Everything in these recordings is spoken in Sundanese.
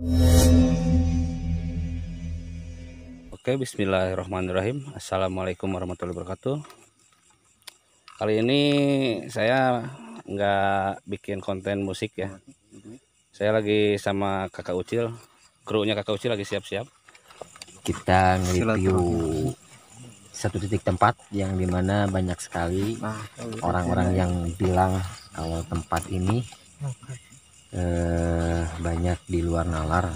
Oke, bismillahirrahmanirrahim. Assalamualaikum warahmatullahi wabarakatuh. Kali ini saya nggak bikin konten musik ya. Saya lagi sama Kakak Ucil, krunya Kakak Ucil lagi siap-siap. Kita nge-review satu titik tempat yang dimana banyak sekali orang-orang yang bilang kalau tempat ini banyak di luar nalar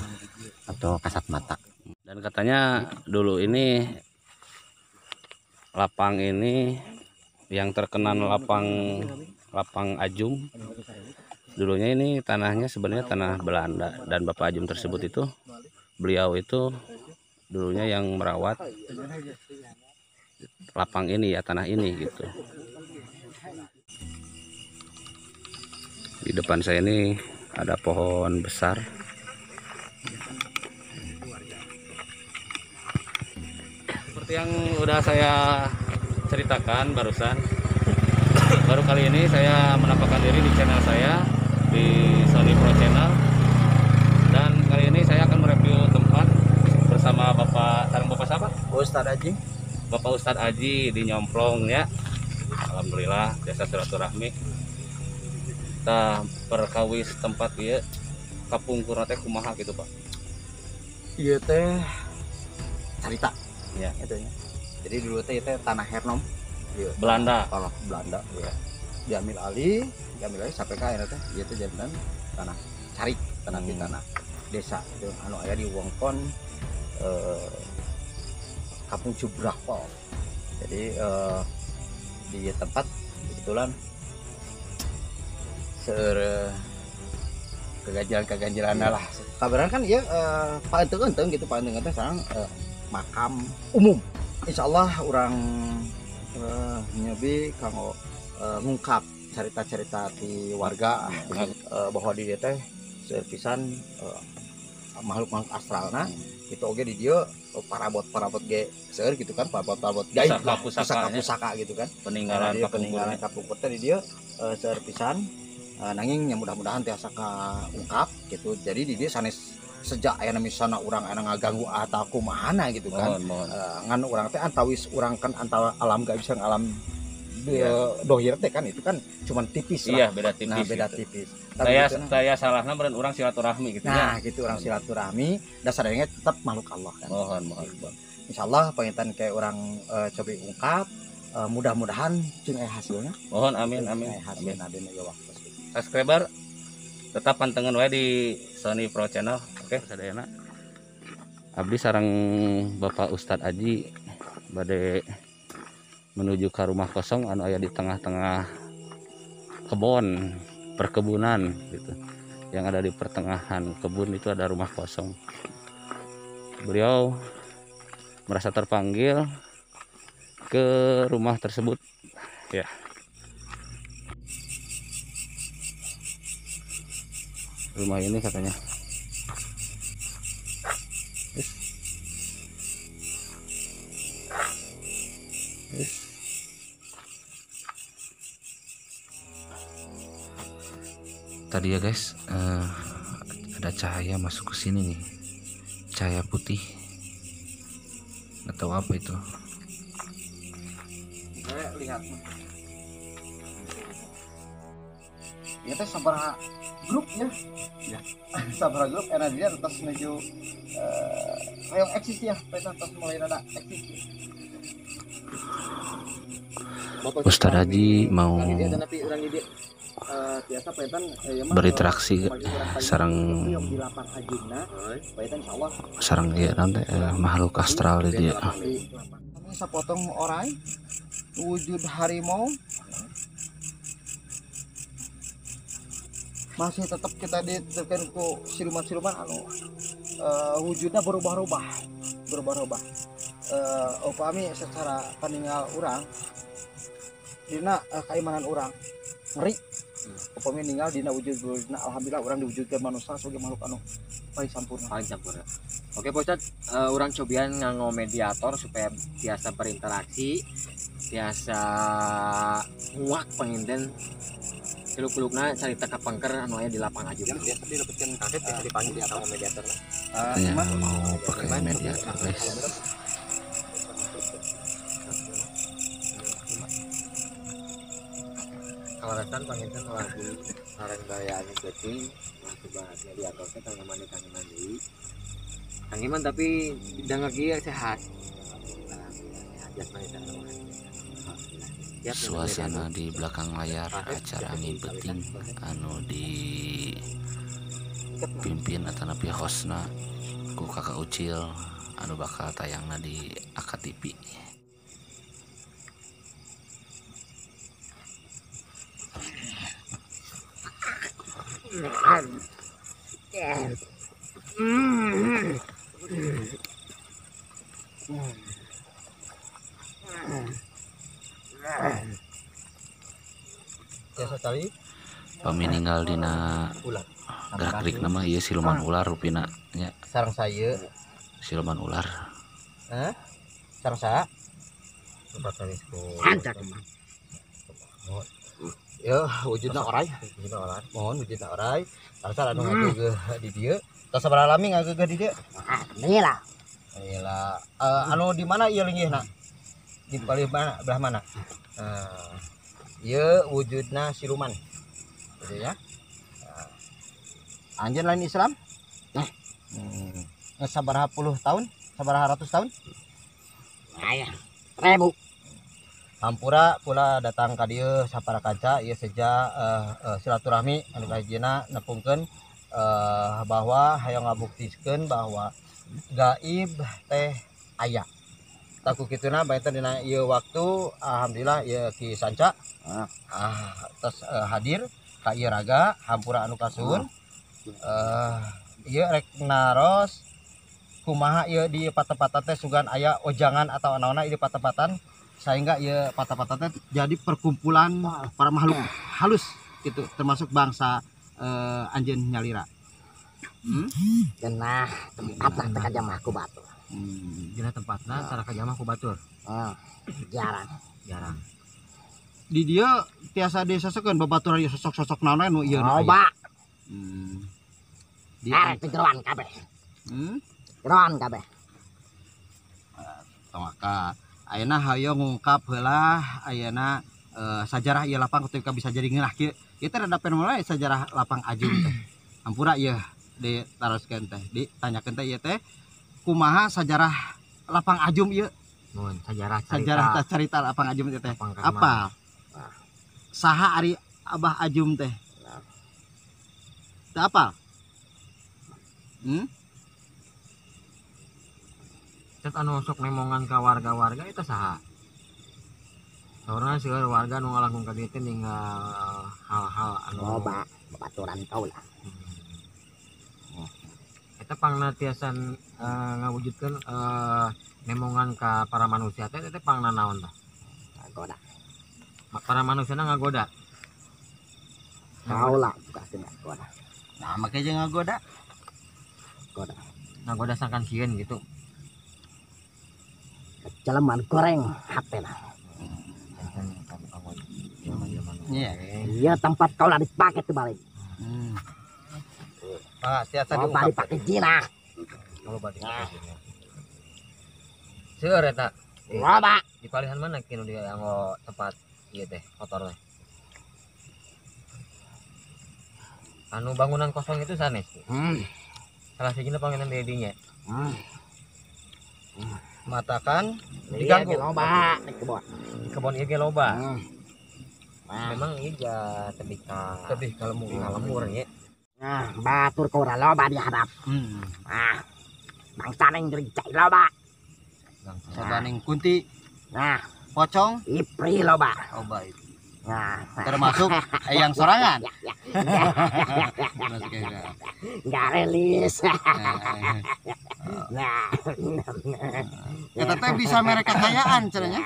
atau kasat mata. Dan katanya dulu ini lapang ini yang terkenal lapang Ajum. Dulunya ini tanahnya sebenarnya tanah Belanda, dan Bapak Ajum tersebut itu, beliau itu dulunya yang merawat lapang ini ya, tanah ini gitu. Di depan saya ini ada pohon besar. Seperti yang udah saya ceritakan barusan, baru kali ini saya menampakkan diri di channel saya, di Sony Pro Channel. Dan kali ini saya akan mereview tempat bersama Bapak, sareng Bapak siapa? Ustadz Aji. Bapak Ustadz Aji di Nyomplong ya. Alhamdulillah, desa silaturahmi. Kita perkawis tempat ieu kapungkur teh kumaha gitu, Pak? Ieu teh carita. Ya. Itu ya. Jadi dulu teh itu tanah Hernom. Iya. Belanda. Tanah Belanda, ya. Diambil alih sampai ka akhirnya teh ieu teh janten tanah carik, tanah di tanah desa itu anu aya di wewengkon Kampung Cubrah Pol. Jadi di tempat kebetulan seueur keganjilan-keganjilan lah. Kabaran kan ieu Pak Enteng-enteng gitu, Pak Enteng-enteng sekarang makam umum. Insyaallah orang nyobi kanggo ngungkap cerita-cerita di warga bahwa di dieu teh seueur pisan makhluk-makhluk astralna gitu oge di dieu parabot-parabot ge seueur gitu kan, parabot-parabot gaib lah, pusaka-pusaka gitu kan, peninggalan kapungkur teh di dieu seueur pisan nanging yang mudah-mudahan tiasa kaungkap gitu. Jadi di dieu sanes sejak aya misalna urang aya ngaganggu atau kumahana gitu kan. Ngan urang teh antawis urang kan antara alam gaib sareng alam dohir teh kan itu kan cuman tipis lah. Iya, beda tipis. Nah, beda gitu. Tipis. Tapi saya salahna meureun urang silaturahmi gitu. Nah, ya. Gitu urang silaturahmi dasarnya tetap makhluk Allah kan. Mohon. Gitu. Insyaallah panginten kayak urang coba ungkap, mudah-mudahan jeung aya hasilnya. Mohon amin amin. Hasilna dina ieu waktu. Subscriber tetap pantengin wae di Sony Pro Channel. Oke, sadayana. Abdi sareng Bapak Ustadz Aji bade menuju ke rumah kosong anu aya di tengah-tengah kebon, perkebunan gitu. Yang ada di pertengahan kebun itu ada rumah kosong. Beliau merasa terpanggil ke rumah tersebut ya. Rumah ini katanya. Yes. Yes. Tadi ya guys, ada cahaya masuk ke sini nih, cahaya putih, nggak tahu apa itu. Saya lihat, ya teh sabaraha grup ya, ya. Sabaraha grup era dia terus menuju hoyong eksis ya, terus mulai rada eksis. Ustadz Aji mau berinteraksi sareng sareng ya nanti makhluk astral di dia. Sapotong orai wujud harimau masih tetap kita ditekan ku siluman-siluman anu wujudnya berubah-ubah. Upami secara peninggal urang dina keimanan urang ngeri. Upami ninggal dina wujud dina alhamdulillah urang diwujudkan manusia sebagai makhluk anu paling sempurna. Paling sempurna. Oke Pak Ustadz, urang cobian nganggo mediator supaya biasa berinteraksi, biasa nguak penginten Kuluk-kulukna carita kapangker anu aya di lapang aja. Biasa dilebetkeun kaset biasa dipanggil di atau mediator. Ya, mau pakai mediator guys. Kaleresan panginten lagi sareng gaya anu geuting akibat mediator teh kangge mandi kangge mandi. Kangge mah tapi dangak ieu sehat. Sehat jasmani sareng rohani. Suasana di belakang layar acara angin penting anu dipimpin atau napi hostna ku Kakak Ucil anu bakal tayangna di AKTV. Pami ninggal dina gerak-gerik nama ieu siluman ular rupina nya. Sareng saya siluman ular. Hah? Sareng saya? Ya, wujudna orai, wujudna orai. Mohon wujudna orai. Sareng anu ngageugeuh di dieu. Tos sabaraha lami ngageugeuh di dieu? Lila. Lila. Anu di mana ieu linggihna? Di palih mana? Belah mana? Ieu wujudna siluman. Gitu ya. Anjeun lain Islam? Nah. Sabaraha puluh tahun? Sabaraha ratus tahun? Aya. Ribu. Hampura pula datang ka dieu sapara kanca ieu seja silaturahmi anu kahijina nepungkeun bahwa hayang ngabuktiskeun bahwa gaib teh aya. Taku kituna bae dina ieu waktu alhamdulillah ieu Ki Sanca tos hadir ka ieu raga hampura anu kasuhun. Ieu rek naros kumaha ieu di patempatan teh sugan aya ojangan atau naonna ieu di patempatan sehingga ieu patempatan teh jadi perkumpulan para makhluk halus gitu termasuk bangsa anjeun nyalira. Genah tempatna teh kajamah ku batur. Genah tempatna tara kajamah ku batur. Jarang. Jarang. Di dieu tiasa disasekeun babaturan ieu sosok-sosok naon nu ieu. Loba. Di jeroan kabeh. Jeroan kabeh. Maka ayeuna hayo ngungkap heula ayeuna sajarah ieu lapang ketika bisa jadi ngeunah kieu. Ieu teh rada mulai sajarah lapang Ajum teh. Hampura ieu ditaroskeun teh, ditanyakeun teh ieu teh kumaha sajarah lapang Ajum ieu? Mun sajarah carita lapang Ajum ieu teh. Apa? Saha ari Abah Ajum teh? Teu apal? Cet anu sok nemongan ka warga-warga itu saha? Saurna seueur warga nu ngalangkung ka dieu teh ninggal hal-hal anu loba babaturan kaula. Eta pangna tiasan ngawujudkeun nemongan ka para manusia teh teh pangna naon tah? Ngagoda. Para manusiana ngagoda. Kaula buka ngagoda. Nah, make jeung ngagoda. Goda. Ngagoda sangkan sieun gitu. Jeleman goreng hatena. Iya. Iya tempat kaula dipake teu balik. Ah, tiasa diungkap. Dipake jinah. Kalau balik jinah. Seueur eta. Loba. Di palihan mana kinu di anggo tempat ieu teh kotor teh? Anu bangunan kosong itu sanes. Salah sijina pangenan dedinya. Matakan diganggu loba di kebon. Di kebon ieu ge loba. Memang ieu ja tebih ka lemur nya. Nah, batur kaula loba dihadap. Bangsa ning cai loba. Sabaning kunti. Nah, pocong ipri loba. Loba itu. Nah, termasuk eyang sorangan. Enggak rilis. Nah. Kita teh bisa mereka kekayaan caranya.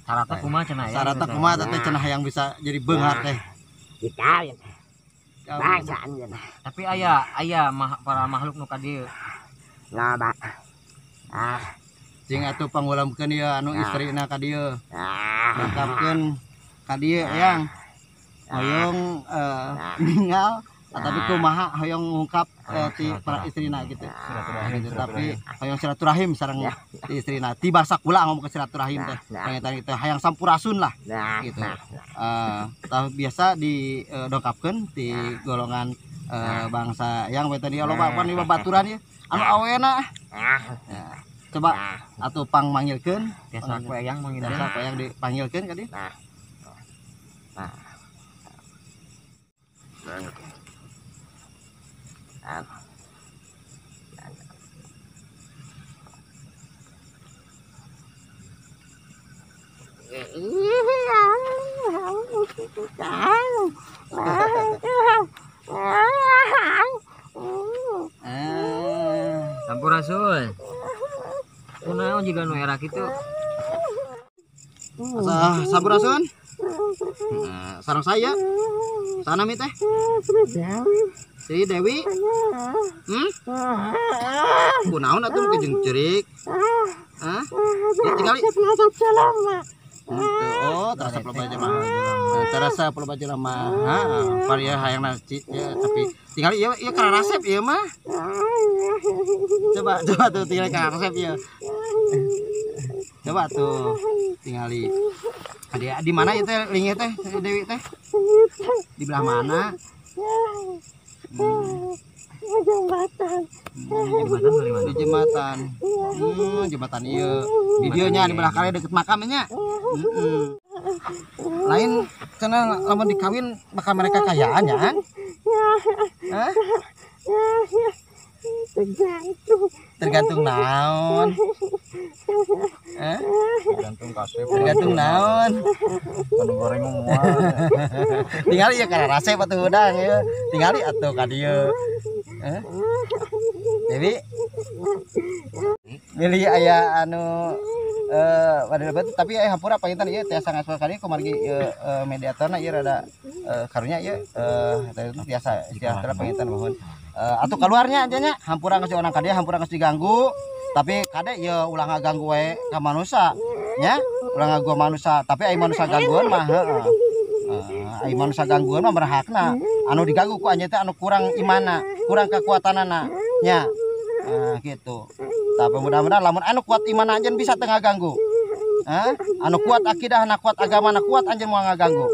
Sarata kumaha cenah ya. Sarata kumaha teh cenah yang bisa jadi beunghar teh. Dikawin. Bangsa anjeun. Tapi aya para makhluk nu ka dieu. Loba. Cing atuh pangulamkeun ieu anu istrina ka dieu. Lengkapkeun ka dieu Eyang. Hoyong ninggal tapi kumaha hoyong ngungkap ti para istrina gitu. Gitu, tapi hoyong silaturahim sareng ti istrina. Ti basa kula ngomong ke silaturahim teh. Panginten itu hayang sampurasun lah gitu. Tah biasa didongkapkeun ti golongan bangsa yang we tadi loba pan babaturan ieu. Anu awena. Ya. Coba atuh pang manggilkeun biasa ku Eyang manggil. Biasa ku Eyang dipanggilkeun ka dieu. Nah. Sampurasun. Kunaon jiga nu era kitu? Sampurasun. Sareng saya. Sana mi teh? Sri Dewi. Kunaon atuh ke jeung cerik? Hah? Ya tinggali. Oh, terasa loba jelema. Terasa loba jelema. Heeh, paria hayangna ya, tapi tinggali ieu ieu karasep ieu mah. Coba coba tuh tinggali karasep ieu. Coba tuh tinggali. Di mana itu lingnya teh Dewi teh? Di belah mana? Jembatan. Di jembatan. Jembatan ieu. Di dieu nya di belah kali deket makam nya. Lain cenah lamun dikawin bakal mereka kayaan ya kan? Hah? Tergantung. Tergantung naon? Tergantung kasep. Tergantung naon? Anu goreng moal. Tingali ya kana rasep atuh hudang ieu. Tingali atuh ka dieu. Dewi. Milih aya anu pada lebat tapi aya hampura panginten ieu tiasa ngaspal ka dieu kumargi ieu mediatorna ieu rada karunya ieu tiasa istilah panginten mohon. Atuh keluarnya aja nya hampura geus orang ka dieu hampura geus diganggu tapi kade ieu ulah ngaganggu wae ka manusa nya ulah ngaganggu manusa tapi ai manusa gangguan mah heeh. Ai manusa gangguan mah berhakna anu diganggu ku anjeun teh anu kurang imana kurang kekuatanana nya gitu. Tapi mudah-mudahan lamun anu kuat imana anjeun bisa teu ngaganggu. Anu kuat akidahna kuat agamana kuat anjeun moal ngaganggu.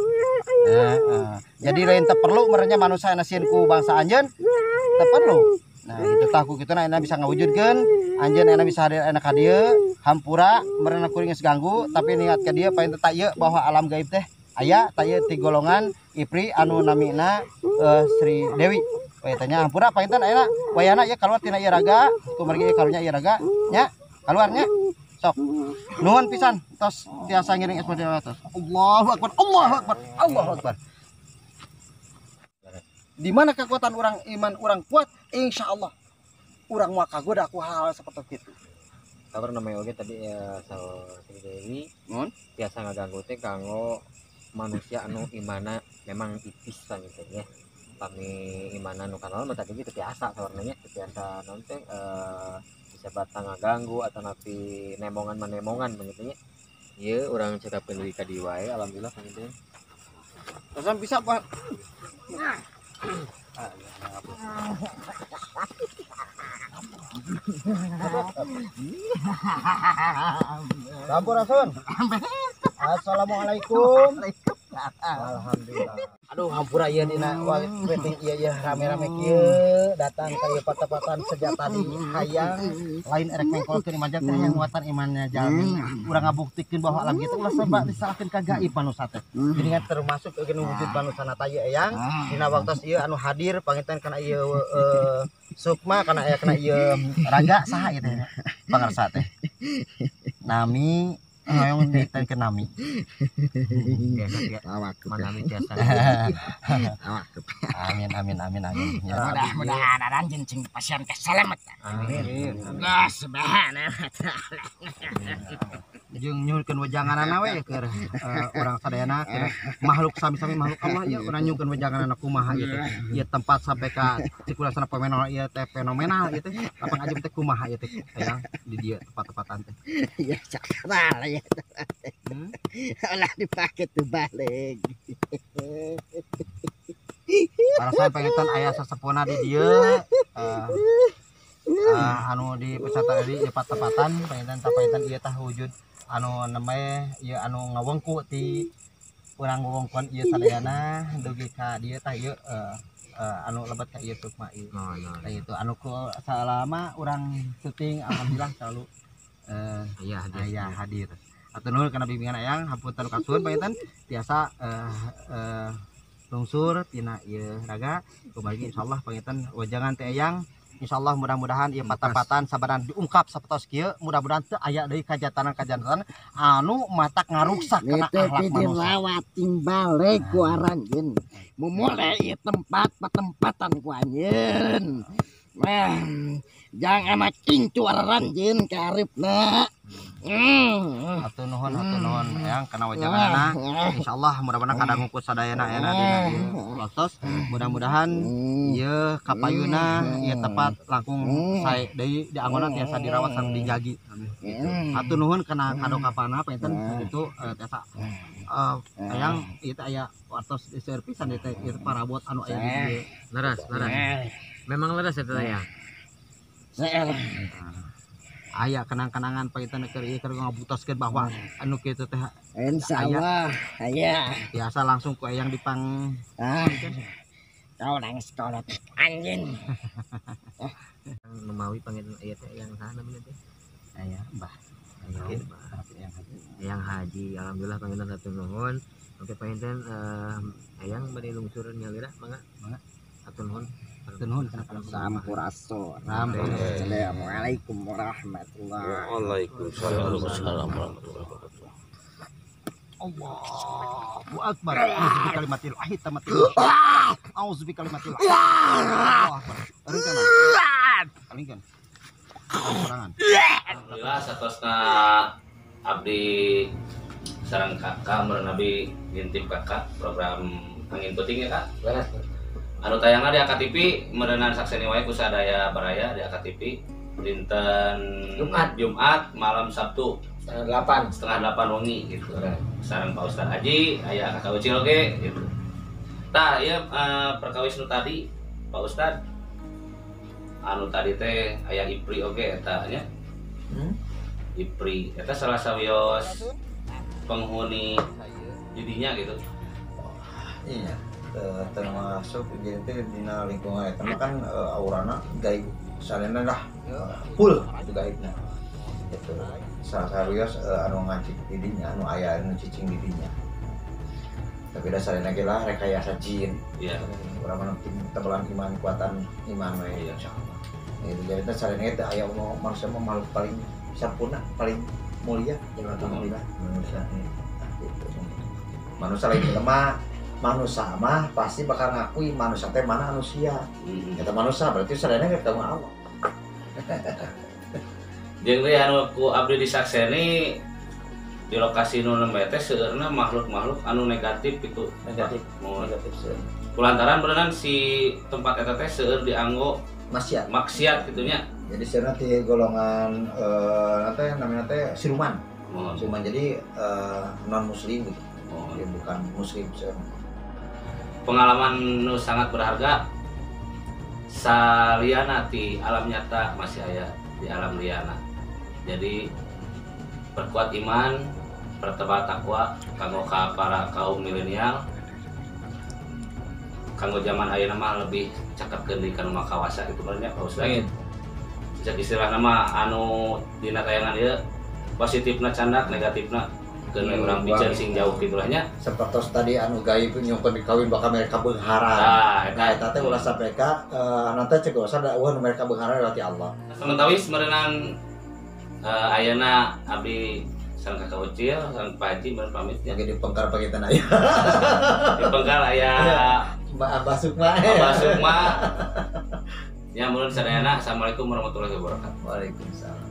Jadi lain teu perlu merenya manusa sieun ku bangsa anjeun teu perlu. Nah gitu tah ku kitu na bisa ngawujudkeun anjeun enak bisa hadir enak ka dieu hampura meurena kuring geus ganggu tapi niat ka dieu paling teh ieu bahwa alam gaib teh aya tah ieu ti golongan Ipri anu namina Sri Dewi. We tanya hampura panginten ayeuna wayana ieu kaluar tina ieu raga kumargi ieu karunya ieu raga nya kaluarnya sok nuhun pisan tos tiasa ngiring espo tos. Allahu akbar Allahu akbar Allahu akbar. Di mana kekuatan orang iman orang kuat insyaallah urang moal kagoda ku hal seperti itu. Kabar namanya oge tadi ya Sri Dewi mun tiasa ngaganggu teh kanggo manusia anu imana memang ipis gitu ya. Kami imana nu kanal mah tadi gitu biasa sawarnanya biasa naon teh bisa batang ngaganggu atau napi nemongan manemongan begitu nya. Ieu urang cekapkeun deui ka dieu wae alhamdulillah panginten. Terus bisa Pak. Sampurasun. Assalamualaikum. Alhamdulillah. Aduh hampura ieu dina weting ieu ieu rame-rame kieu datang ka ieu patapatan sejak tadi hayang lain erek mengkolkeun iman teh hayang nguatan imannya jalmi urang ngabuktikeun bahwa alam kitu ulah sabab disalahkeun ka gaib manusa teh. Jadi kan termasuk euy wujud manusana teh ieu eyang dina waktos ieu anu hadir panginten kana ieu sukma kana aya kana ieu raga saha ieu teh pangarsa teh. Nami hoyong ditekeun nami. Manami tiasa. Amin amin amin amin. Ya, mudah-mudahan anjeun cing pasien keselamat. Amin. Allah subhanahu wa ta'ala. Jeung nyuhunkeun wejanganana we keur urang sadayana keur makhluk sami-sami makhluk Allah ieu urang nyuhunkeun wejanganana kumaha ieu teh. Ieu tempat sampai ka cikulasana fenomena ieu teh fenomenal ieu teh. Lapang ajem teh kumaha ieu teh hayang di dieu tempat-tempatan teh. Ya sakral ya. Ulah dipake tuh balik. Parasan panginten aya sesepuna di dieu anu di peserta di ieu patepatan panginten panginten ieu tah wujud anu namanya ieu anu ngawengku ti urang wewengkon ieu sadayana dugi ka dieu tah ieu anu lebet ka ieu sukma ieu. Tah itu anu ku salama urang syuting alhamdulillah selalu aya hadir. Atur nuhun kana bimbingan ayang hapunten kasuhun panginten tiasa lungsur tina ieu raga kumargi insyaallah panginten wejangan teh eyang insyaallah mudah-mudahan ieu patapatan sabaran diungkap sapertos kieu mudah-mudahan teu aya deui kajatanan-kajatan anu matak ngaruksak kana akhlak manusia. Dilawat balik ku aranjeun mumule ieu tempat patempatan ku anjeun. Wah, jangan anak incu aranjeun ka hareupna. Hatur nuhun eyang kana wejanganna insyaallah mudah-mudahan kadangu ku sadayana ayana dina ieu waktos mudah-mudahan ieu kapayuna ieu tempat langkung sae deui dianggona tiasa dirawat sareng dijagi gitu. Hatur nuhun kana kadokapana panginten kitu tiasa eyang ieu teh aya wartos seueur pisan ieu teh ieu parabot anu aya di dieu. Leres leres. Memang leres eta ya. Aya kenang-kenangan panginten keur ieu keur ngabutoskeun bahwa anu kitu teh insyaallah aya biasa langsung ku eyang dipang kau nang sekolah anjing. Memawi panginten aya teh eyang saha namina teh? Aya Mbah. Eyang Haji. Alhamdulillah panginten hatur nuhun. Oke panginten eyang bade lungsur nyalira mangga. Mangga. Hatur nuhun. Sampurasun. Assalamualaikum warahmatullahi Waalaikumsalam warahmatullahi wabarakatuh. Allahu akbar. Auzu bikalimatil lahi tamati. Auzu bikalimatil. Allahu akbar. Alingkan. Sorangan. Alhamdulillah satosna abdi sareng kakak meureun abdi ngintip kakak program angin peuting ya kak. Beres. Anu tayangna di AKTV meureunan sakseni wae ku sadaya baraya di AKTV dinten Jumat malam Sabtu 7:30 wengi gitu. Sareng Pak Ustad Haji aya Kakak Ucil oge gitu. Tah ieu perkawis nu tadi Pak Ustad anu tadi teh aya Ipri oge eta nya. Ipri eta salah sawios penghuni didinya gitu. Iya. Termasuk jadi teh dina lingkungan eta mah kan aurana gaib salena lah full itu gaibna gitu. Salah sawios anu ngancik didinya anu aya anu cicing didinya. Tapi da salena ge lah rekayasa jin. Iya. Urang mah penting tebalan iman kuatan iman we insyaallah. Gitu jadi teh salena ge teh aya manusia mah makhluk paling sampurna, paling mulia alhamdulillah manusia. Nah, gitu. Manusia lain lemah. Manusia mah pasti bakal ngakui manusia teh mana manusia. Kata manusia berarti sadayana ketemu Allah. Jeung deui anu ku abdi disakseni di lokasi nu nembe teh seueurna makhluk-makhluk anu negatif gitu. Negatif. Negatif seueur. Kulantaran berenang si tempat eta teh seueur dianggo maksiat. Maksiat kitu nya. Jadi seueurna ti golongan teh namanya teh siluman. Siluman jadi non muslim gitu. Dia bukan muslim seueurna. Pengalaman nu sangat berharga saliana ti alam nyata masih aya di alam liana. Jadi perkuat iman, pertebal takwa kanggo ka para kaum milenial. Kanggo zaman ayeuna mah lebih cakepkeun deui kana kawasa gitu banyak Pak Ustaz. Cek istilahna mah anu dina tayangan ieu positifna candak, negatifna keun urang piceun sing jauh kitu lah nya. Sapertos tadi anu gaib nyungkeun dikawin bakal mereka beunghara. Nah eta teh ulah sampai ka nanti cek usah da eueuh mereka beunghara lewat Allah. Samentawis meureunan ayeuna abdi sareng Kakak Ucil sareng Pak Haji meureun pamit nya. Lagi di pengkar panginten aya. Di pengkar aya Mbak Abah Sukma. Abah Sukma. Ya meureun sadayana. Assalamualaikum warahmatullahi wabarakatuh. Waalaikumsalam.